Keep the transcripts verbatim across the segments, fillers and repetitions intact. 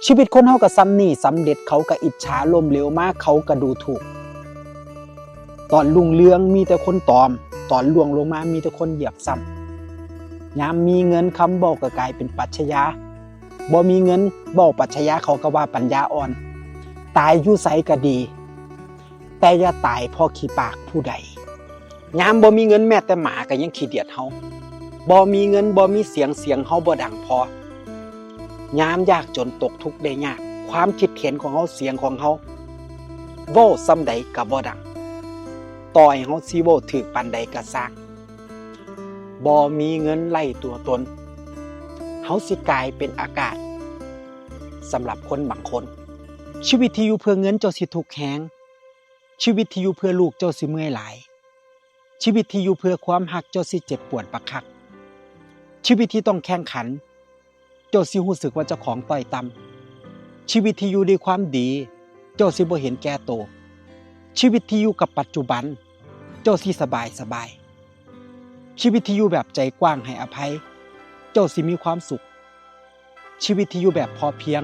ชีวิตคนเฮาก็ส่ำนี้ สำเร็จเขาก็อิจฉา ล้มเหลวมาเขาก็ดูถูก ตอนรุ่งเรืองมีแต่คนตอม ตอนร่วงลงมามีแต่คนเหยียบซ้ำ ยามมีเงินคำเว้าก็กลายเป็นปรัชญา บ่มีเงินเว้าปรัชญาเขาก็ว่าปัญญาอ่อน ตายอยู่ไสก็ดี แต่อย่าตายเพราะขี้ปากผู้ใด ยามบ่มีเงินแม้แต่หมาก็ยังขี้เดียดเฮา บ่มีเงินบ่มีเสียง เสียงเฮาบ่ดังพอ ยามยากจนตกทุกข์ได้ยาก ความคิดเห็นของเฮา เสียงของเฮา เว้าส่ำใดก็บ่ดัง ต่อให้เฮาสิเว้าถืกปานใดก็ซ่าง บ่มีเงินไร้ตัวตน เฮาสิกลายเป็นอากาศ สำหรับคนบางคน ชีวิตที่อยู่เพื่อเงินเจ้าสิทุกข์แฮง ชีวิตที่อยู่เพื่อลูกเจ้าสิเมื่อยหลาย ชีวิตที่อยู่เพื่อความฮักเจ้าสิเจ็บปวดบักคัก ชีวิตที่ต้องแข่งขัน เจ้าสิรู้สึกว่าเจ้าของต้อยต่ำ ชีวิตที่อยู่ด้วยความดี เจ้าสิบ่เห็นแก่โต ชีวิตที่อยู่กับปัจจุบัน เจ้าสิสบายสบาย ชีวิตที่อยู่แบบใจกว้างให้อภัย เจ้าสิมีความสุข ชีวิตที่อยู่แบบพอเพียง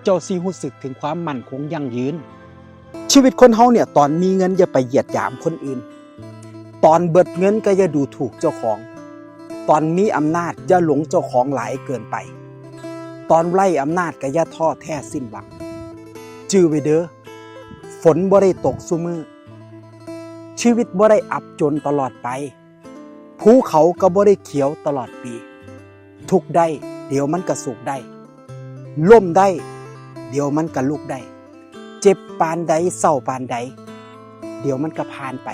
เจ้าสิรู้สึกถึงความมั่นคงยั่งยืน ชีวิตคนเฮาเนี่ย ตอนมีเงินอย่าไปเหยียดหยามคนอื่น ตอนเบิดเงินก็อย่าดูถูกเจ้าของ ตอนมีอำนาจอย่าหลงเจ้าของหลายเกินไป ตอนไร้อำนาจก็อย่าท้อแท้สิ้นหวัง จื่อไว้เด้อ ฝนบ่ได้ตกซุมื้อ ชีวิตบ่ได้อับจนตลอดไป ภูเขาก็บ่ได้เขียวตลอดปี ทุกข์ได้ เดี๋ยวมันก็สุขได้ ล้มได้ เดี๋ยวมันก็ลุกได้ เจ็บปานใดเศร้าปานใด เดี๋ยวมันก็ผ่านไป